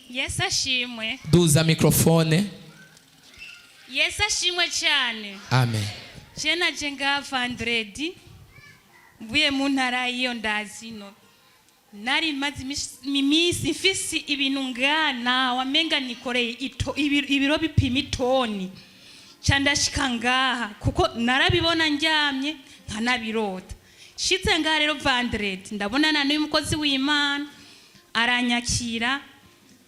Yesu ashimwe. Duza mikrofone. Yesu ashimwe cyane. Amen. Je naje ngaha vendredi, mvuye mu ntara y'iyo ndazino. Nari maze iminsi mfise ibintu ngana wamenga nikoreye ibiro bipima itoni. Ca ndashika ngaha kuko narabibona ndyamye nkanabirota. Shitse ngaha rero vendredi, ndabonana n'uyu mukozi w'Imana, aranyakira,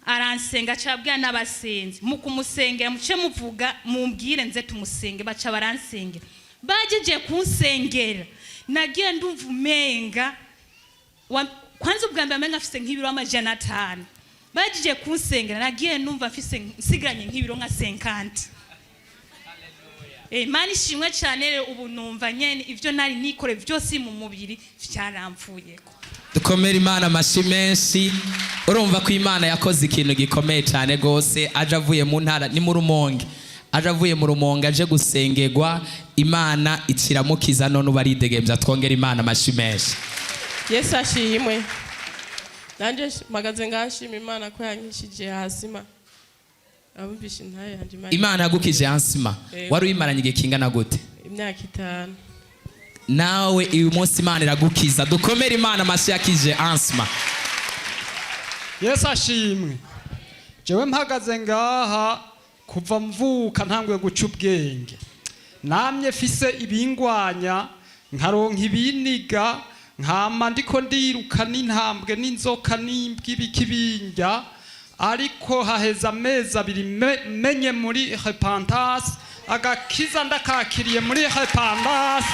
aransenga, acabwira n'abasenzi mu kumusengera: "Muce muvuga mumbwire nze tumusenge." Baca baransengera. Bajeje kunsengera, nagiye ndumva umenga kwanza ubwa mbere amenga afise nk'ibiro 500. Bajeje kunsengera, nagiye numva mfise nsigaranye nk'ibiro nka 50. Imana ishimwe cyane. Rero ubu numva nyene ivyo nari nikore vyose mu mubiri vyaramvuyeko. Dukomere Imana amashyi menshi. Urumva ko Imana yakoze ikintu gikomeye cyane rwose. Aje avuye mu ntara, ni mu Rumonge, aje avuye mu Rumonge aje gusengerwa, Imana ikiramukiza, none ubu aridegembya. Twongere Imana amashyi menshi. Yesu ashimwe. Nanjye mpagaze ngaha nshima Imana ko yankishije asima. Abumvishe intahe yanjye, Imana. Imana yagukije asima? Yego. Wari uyimaranye igihe kingana gute? Imyaka 5. Nawe uyu munsi Imana iragukiza. Dukomere Imana amashyi yakije asima. Yesu ashimwe. Jewe mpagaze ngaha, kuva mvuka ntanguye guca ubwenge, namye fise ibingwanya, nkaronka ibiniga, nkama ndiko ndiruka n'intambwe n'inzoka n'imbwa ibiki bindya. Ariko haheze amezi 2 menye muri repentance, agakiza ndakakiriye muri repentance,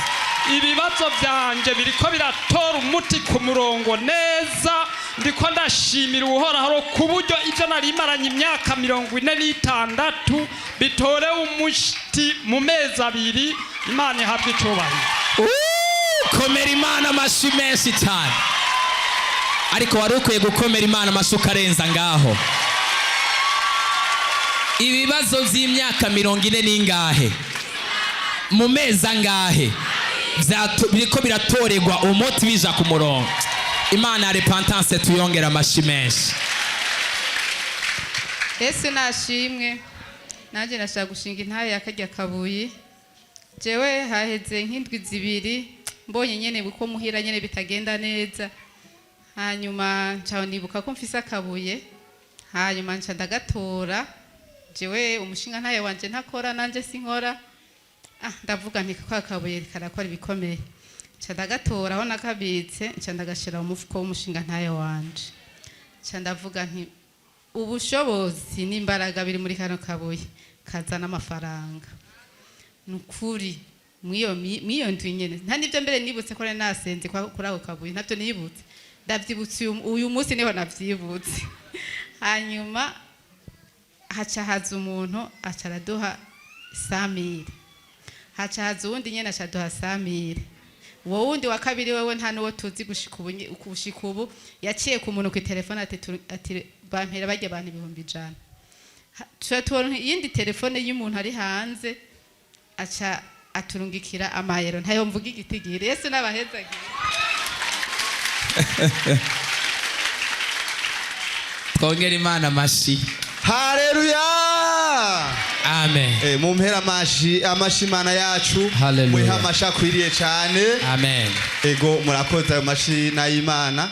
ibibazo byanje biriko biratora umuti ku murongo neza. Ndiko ndashimira Uhoraho ku buryo ibyo nari maranye imyaka 46 bitorewe umuti mu mezi 2. Imana ihabwa icyubahiro. Komera Imana amashyi menshi cyane. Ariko wari ukwiye gukomera Imana amashyi ukarenza ngaho. Ibibazo by'imyaka 40 n'ingahe mu mezi angahe biriko biratorerwa umuti, bija ku murongo. Imana ya repentance tuyongera amashyi menshi. Yesu nashimwe. Nanjye nashaka gushinga intahe ya karya kabuye. Jewe haheze nk'indwi 2 mbonye nyene uko muhira nyene bitagenda neza. Hanyuma nca nibuka ko mfise akabuye, hanyuma nca ndagatora. Jewe umushinga ntahe wanje ntakora, nanje sinkora. Ah, ndavuga nti kwa kabuye karakora ibikomeye. Nca ndagatora aho nakabitse, nca ndagashira mu mufuko w'umushinga ntahe wanje. Nca ndavuga nti ubushobozi n'imbaraga biri muri kano kabuye kazana amafaranga. Ni ukuri, mw'iyo ndwi nyene nta nibyo mbere nibutse ko nari nasenze kuri ako kabuye. Ntabyo nibutse, ndavyibutse uyu munsi niho navyibutse. Hanyuma haca haza umuntu, aca araduha 100 000. Haca haza uwundi nyene, aca aduha 100 000. Uwo wundi wa kabiri wewe nta n'uwo tuzi gushika ubu. Gushika ubu yaciye ku muntu kw'itelefone ati bampera barya abantu 100,000. Tuca tubona iyindi telefone y'umuntu ari hanze, aca aturungikira amayero. Ntayo mvuga igitigiri. Yesu n'abahezagiye. Twongere Imana amashyi. Haleluya! Amen. Mumpera amashi, amashi Imana yacu. Haleluya. Muhe amashi akwiriye cyane. Amen. Ego, murakoze. Ayo mashi n'ay'Imana.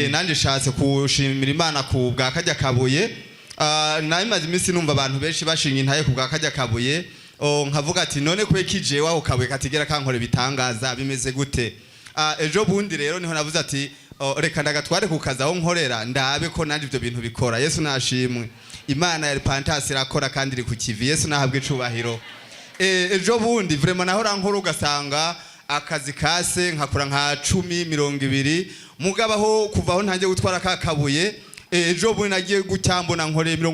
Nanjye nshatse kushimira Imana ku bwa karya kabuye. Ah, nari iminsi numva abantu benshi bashinga intaye ku bwa karya kabuye. Oh, nkavuga ati none kwe kijewe aho kabuye katigera kankora ibitangaza, bimeze gute? Ah, ejo bundi rero niho navuze ati oh, reka ndagatware ku kazi aho nkorera, ndabe ko nanjye ibyo bintu bikora. Yesu nashimwe. Imana ya repentance irakora kandi iri ku kivi. Yesu nahabwe icubahiro. Ejo bundi vraiment nahora nkora, ugasanga akazi kase nkakora nka 10, 20. Mugabo aho kuva aho ntangiye gutwara ka kabuye, ejo bundi nagiye gucyambona nkoreye 60,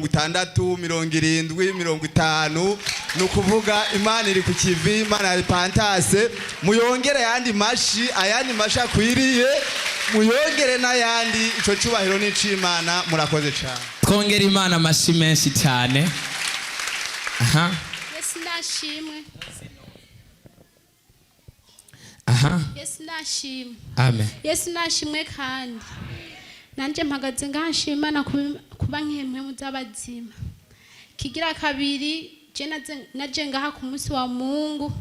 70, 50. Ni ukuvuga Imana iri ku kivi. Imana ya repentance muyongere ayandi mashi, ayandi mashi akwiriye, muyongere n'ayandi. Ico cubahiro ni ic'Imana. Murakoze cane. Twongere Imana amashyi menshi cyane. Aha. Yesu nashimwe. Aha. Yesu nashimwe. Amen. Yesu nashimwe. Kandi Nanjye mpagaze ngaha nshima Imana kuba nk'impwemu z'abazima. Kigira kabiri, je naje ngaha ku munsi wa Mungu,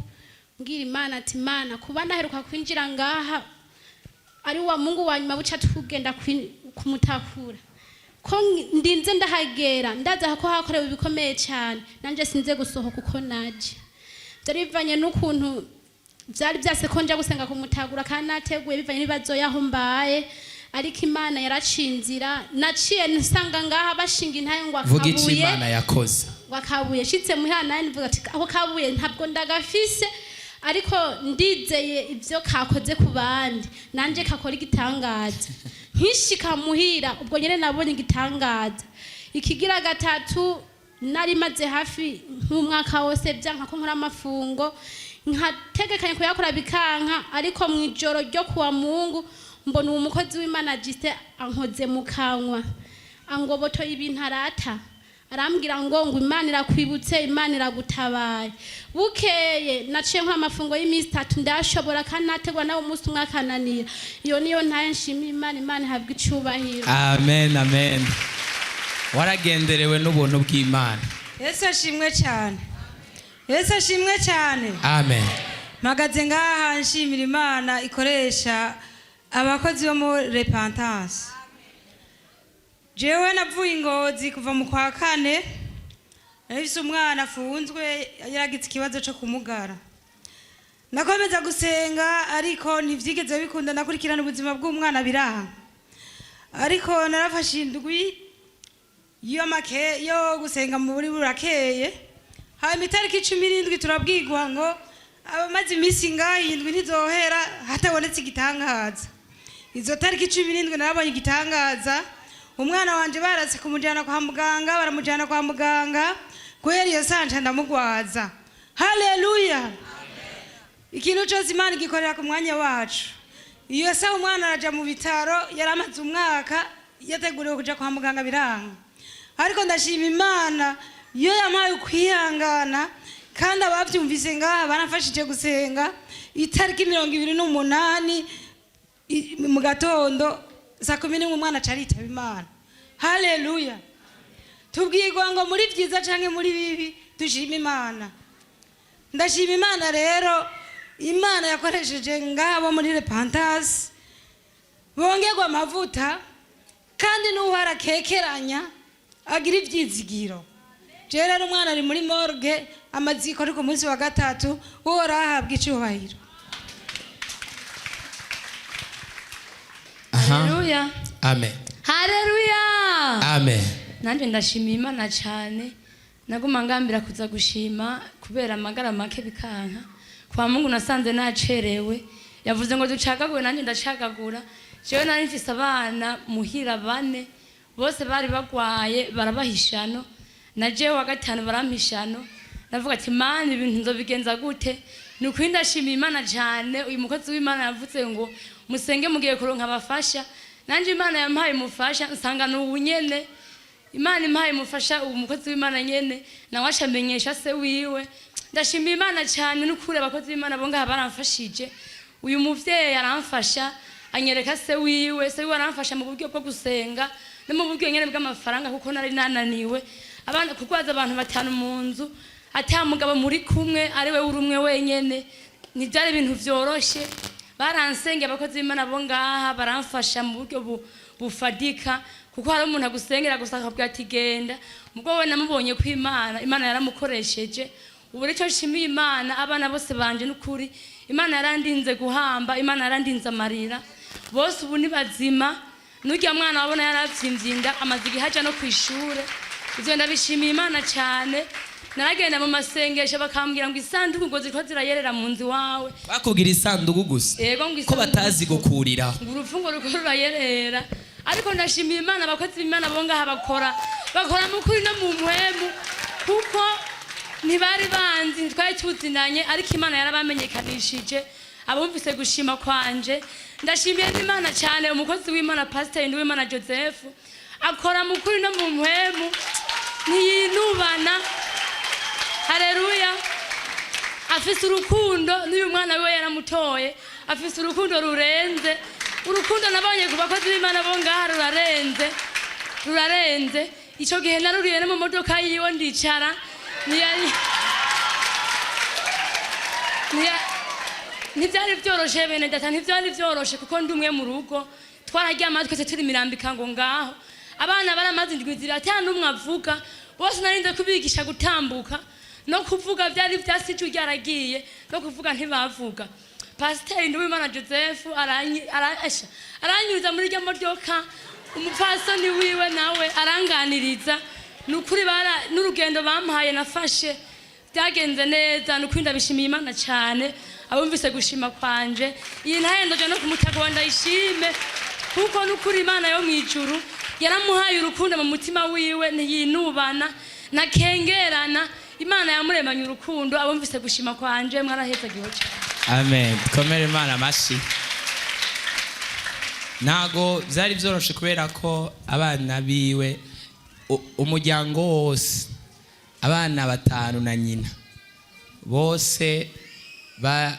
mbwira Imana ati: "Imana, kuba naheruka kwinjira ngaha ari wa Mungu wa nyuma buca tugenda kumutakura, ko ndinze ndahagera, ndaza ko hakorewe ibikomeye cyane, nanjye sinze gusohoka uko naje." Byari bivanye n'ukuntu byari byase ko nja gusenga kumutagura kandi nateguye, bivanye n'ibibazo yaho mbaye, ariko Imana yaraciye inzira. Naciye nsanga ngaha bashinga intahe ngo Vuga icyo akabuye Imana yakoze. Ngo akabuye. Nshitse muhira nawe nivuga ati: "Ako kabuye ntabwo ndagafise, ariko ndizeye ibyo kakoze ku bandi, nanjye kakora igitangaza." Nkishika muhira ubwo nyine nabonye igitangaza. Ikigira gatatu, nari maze hafi nk'umwaka wose byanka ko nkora amafungo, nkategekanya kuyakora bikanka, ariko mu ijoro ryo kuwa Mungu mbona uwo mukozi w'Imana Justin ankoze mu kanwa, angobotoye ibintu arata, arambwira ngo Imana irakwibutse, Imana iragutabaye. Bukeye naciye nkora amafungo y'iminsi 3, ndashobora kandi nategwa nawe umunsi umwe akananira. Iyo niyo ntaye nshimiye Imana. Imana ihabwa icubahiro. Amen, amen. Waragenderewe n'ubuntu bw'Imana. Yesu ashimwe cyane, Yesu ashimwe cyane. Amen. Mpagaze ngaha nshimira Imana ikoresha abakozi bo muri Repentance. Jewe navuye Ingozi kuva mu kwa kane, nahise umwana afunzwe, yaragize ikibazo cyo kumugara. Nakomeza gusenga ariko ntibyigeze bikunda. Nakurikirana ubuzima bw'umwana biraha, ariko narafashe indwi yo make yo gusenga muri burakeye. Hanyuma itariki 17 turabwirwa ngo abamaze iminsi ngaho indwi ntizohera hatabonetse igitangaza. Izo tariki 17 narabonye igitangaza. Umwana wanje baratse kumujyana kwa muganga, baramujyana kwa muganga. Guhera iyo sanje ndamugwaza. Haleluya! Ikintu cyose Imana igikorera ku mwanya wacu. Iyo saha umwana araja mu bitaro, yari amaze umwaka yateguriwe kuja kwa muganga biranga, ariko ndashima Imana iyo yampaye ukwihangana, kandi ababyumvise ngaha baramfashije gusenga. Itariki 28 mu gatondo saa 11 umwana aca aritaba Imana. Haleluya! Tubwirwa ngo muri byiza canke muri bibi dushima Imana. Ndashima Imana rero, Imana yakoresheje ngabo muri Repentance, bongerwa amavuta, kandi n'uhara akekeranya agira ibyizigiro. Jewe rero umwana ari muri morgue, amaziko ari ku munsi wa gatatu. Uhoraho ahabwa icyubahiro. Aha. Haleluya. Amen. Haleluya. Amen. Nanjye ndashimiye Imana cyane. Naguma ngambira kuza gushima kubera amagara make bikanka. Kwa Mungu nasanze nacerewe. Yavuze ngo ducagagure, nanjye ndacagagura. Jewe nari mfise abana muhira bane, bose bari bagwaye, barabahishano na jewe wa gatanu barampishano. Navuga ati: "Mana, ibintu nzobigenza gute?" Ni ukuri ndashimiye Imana cyane. Uyu mukozi w'Imana yavuze ngo musenge mugiye kuronka abafasha. Nanjye Imana yampaye umufasha, nsanga ni ubu nyene Imana impaye umufasha, ubu mukozi w'Imana nyene nawe acamenyesha se wiwe. Ndashimiye Imana cyane n'ukuri. Abakozi b'Imana bo ngaha baramfashije. Uyu muvyeyi aramfasha, anyereka se wiwe. Se wiwe aramfasha mu buryo bwo gusenga no mu buryo nyene bw'amafaranga, kuko nari nananiwe. Abana, kurwaza abantu batanu mu nzu ata mugabo muri kumwe, ari we uri umwe wenyene, ntibyari ibintu vyoroshe. Baransengeye abakozi b'Imana bo ngaha, baramfasha mu buryo bufadika, kuko hari umuntu agusengera gusa akabwira ati: "Genda." Ubwo we namubonye ko Imana yaramukoresheje. Ubu rero icyo nshimiye Imana, abana bose banje n'ukuri Imana yarandinze guhamba, Imana yarandinze amarira. Bose ubu ni bazima. N'urya mwana wabona yaravyimbye inda, amaze igihe aja no kw'ishure. Ivyo ndabishimiye Imana cyane. Naragenda mu masengesho bakambwira ngo isanduku ngo ziriko zirayerera mu nzu iwawe. Bakubwira isanduku gusa? Yego, ngo Ko isanduku. batazi gukuriraho. Ngo urupfu ngo ruko rurayerera. Ariko ndashimiye Imana, abakozi b'Imana bo ngaha bakora mu kuri no mu mpwemu, kuko ntibari banzi, ntitwari tuzinanye, ariko Imana yarabamenyekanishije. Abumvise gushima kwanje, ndashimiye n'Imana cyane. Umukozi w'Imana Pasiteri Nduwimana Joseph akora mu kuri no mu mpwemu, ntiyinubana. Hareruya! Afise urukundo, n'uyu mwana wiwe yaramutoye, afise urukundo rurenze. Urukundo nabonye ku bakozi b'Imana bo ngaha rurarenze, rurarenze. Icyo gihe naruriye no mu modoka yiwe ndicara. Ntibyari byoroshe, bene data, ntibyari byoroshe kuko ndi umwe mu rugo. Twararyama twese turi mirambika ngo ngaho. Abana baramaze indwi 2 ata n'umwe avuga. Bose narinze kubigisha gutambuka no kuvuga. Byari byasi, ijwi ryaragiye, no kuvuga ntibavuga. Pasiteri Nduwimana Joseph aranyuriza muri rya modoka, umupfasoni wiwe nawe aranganiriza. Ni ukuri n'urugendo bampaye nafashe byagenze neza. Ni ukuri ndabishimiye Imana cyane. Abumvise gushima kwanje, iyi ntahendoje no kumutaka wa ndayishime, kuko n'ukuri Imana yo mu ijuru yaramuhaye urukundo mu mutima wiwe, ntiyinubana ntakengerana. Imana yamuremanye urukundo. Abumvise gushima kwanje, mwarahezagiwe cyane. Amen. Twomere Imana amashyi. Ntago byari byoroshe kubera ko abana biwe, umuryango wose, abana batanu na nyina, bose ba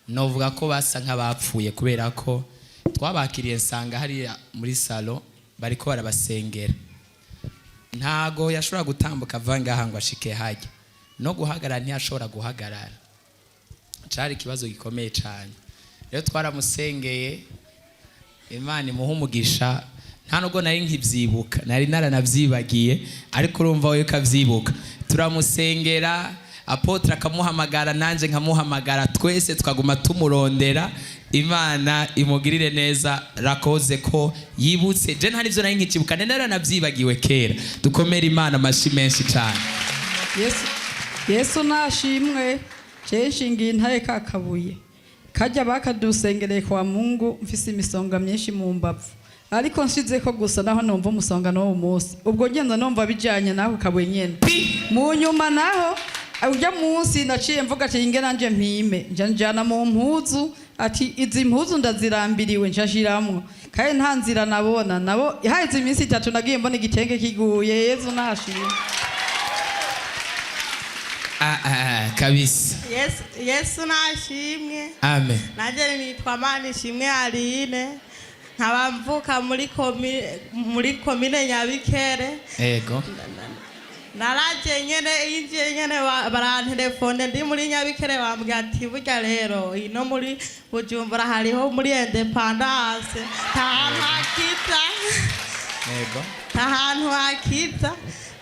novuga ko basa nk'abapfuye, kubera ko twabakiriye nsanga hariya muri salon bariko barabasengera. Ntago yashobora gutambuka ava ngaha ngo ashike hajya, no guhagarara ntiyashobora guhagarara. Cari ikibazo gikomeye cyane. Rero twaramusengeye, Imana imuha umugisha. Nta nubwo nari nkibyibuka, nari naranabyibagiye, ariko urumva we ukabyibuka. Turamusengera, apôtre akamuhamagara, nanjye nkamuhamagara, twese tukaguma tumurondera. Imana imugirire neza, rakoze ko yibutse. Je nta nivyo nari nkikibuka, nari naranabyibagiwe kera. Dukomere Imana amashyi menshi cyane. Yesu, Yesu nashimwe. Je nshingiye intaye ka kabuye kajya bakadusengereye kwa Mungu, mfise imisonga myinshi mu mbavu, ariko nshizeko gusa naho numva umusonga n'uwo munsi ubwo ngenda numva bijanye n'ako kabuye nyene. Mu nyuma naho ujya munsi naciye mvuga ati inge nanje mpime, nja njana mu mpuzu, ati izi mpuzu ndazirambiriwe, nshashiramwo, kandi nta nzira nabona. Nabo haheze iminsi 3 nagiye mbona igitenge kiguye. Yesu nashimwe. Ah, ah, kabisa. Yesu, Yesu nashimwe. Amen. Nanjye nitwa Manishimwe Aline, nkaba mvuka muri komine Nyabikere. Naraje nyene, yinjiye nyene, barantelefone ndi muri Nyabikere, bambwira ati burya rero ino muri Bujumbura hariho muri Indépendance nta hantu hakiza. Nta hantu hakiza.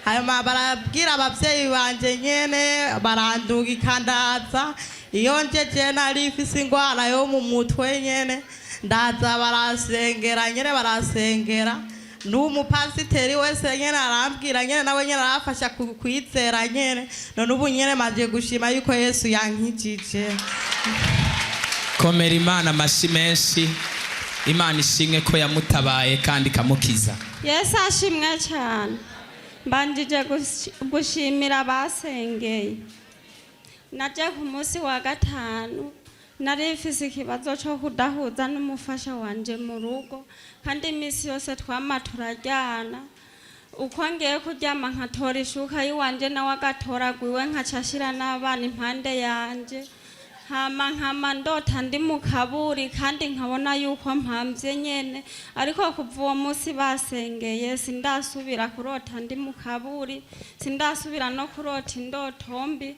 Hanyuma barabwira ababyeyi banje nyene, barandungika ndaza. Iyo njeje nari mfise ingwara yo mu mutwe nyene, ndaza barasengera nyene, barasengera n'umupasiteri wese nyene arambwira nyene, nawe nyene arafasha kwizera nyene. None ubu nyene maje gushima yuko Yesu yankijije. Komera Imana amashyi menshi. Imana ishimwe ko yamutabaye kandi ikamukiza. Yesu ashimwe cyane. Mbanjije gushimira abasengeye. Naje ku munsi wa gatanu, nari mfise ikibazo cyo kudahuza n'umufasha wanje mu rugo, kandi iminsi yose twama turaryana. Uko ngiye kuryama nkatora ishuka y'iwanje, nawe agatora gwiwe, nkaca ashira n'abana impande yanje. Hama nkama ndota ndi mu kaburi, kandi nkabona yuko mpamvye nyene. Ariko kuva uwo munsi basengeye, sindasubira kurota ndi mu kaburi, sindasubira no kurota indoto mbi.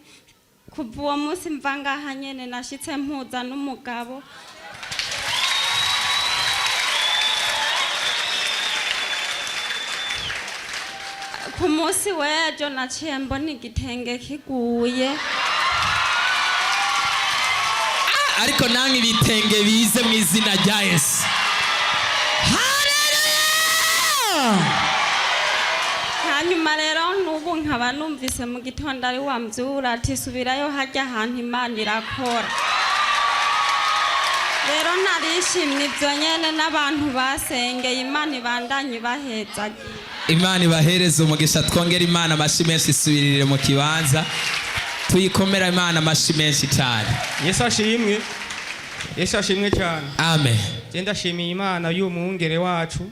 Kuva uwo munsi mva ngaha nyene, nashitse mpuza n'umugabo. Ku munsi w'ejo naciye mbona igitenge kiguye. Ariko namwe ibitenge bize mu izina rya Yesu. Haleluya! Hanyuma rero n'ubu nkaba numvise mu gitondo ari wambyura ati subirayo hajya ahantu Imana irakora. Rero narishimye ibyo nyene, n'abantu basengeye, Imana ibandanye ibahezagiye. Imana ibahereze umugisha. Twongere Imana amashyi menshi. Isubirire mu kibanza, tuyikomera Imana amashyi menshi cyane. Yesu ashimwe, Yesu ashimwe cyane. Amen. Je ndashimiye Imana y'uwo mwungere wacu.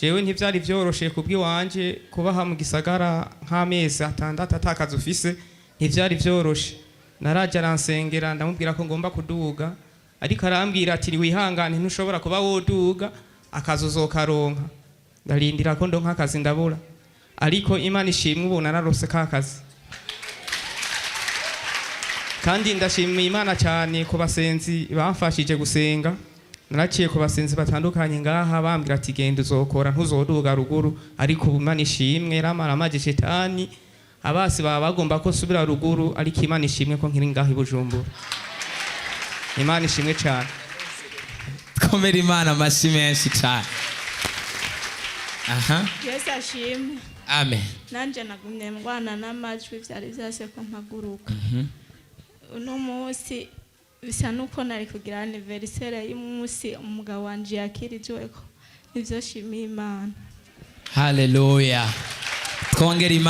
Jewe ntivyari vyoroshe kubw'iwanje kubaha mu gisagara nk'amezi 6 atakazi ufise, ntivyari vyoroshe. Naraje aransengera, ndamubwira ko ngomba kuduga. Ariko arambwira ati: "Wihangane, ntushobora kuba woduga, akazi uzokaronka." Ndarindira ko ndonka akazi, ndabura. Ariko Imana ishimwe, ubu nararose ka kazi. Kandi ndashimiye Imana cyane ku basenzi bamfashije gusenga. Naraciye ku basenzi batandukanye ngaha, bambwira ati: "Genda, uzokora, ntuzoduga ruguru." Ariko ubu Imana ishimwe, ramara amaje shetani abasi baba bagomba ko subira ruguru, ariko Imana ishimwe ko nkiri ngaha i Bujumbura. Imana ishimwe cyane. Twomera Imana amashyi menshi cyane. Aha. Yesu ashimwe. Amen. Nanjye nagumye ndwana n'amajwi, byari byase ko mpaguruka. Uno munsi bisa nuko nari kugira anniversaire y'umunsi umugabo wanje yakirijweko. Nivyo, shimiye Imana. Haleluya, twongere Imana.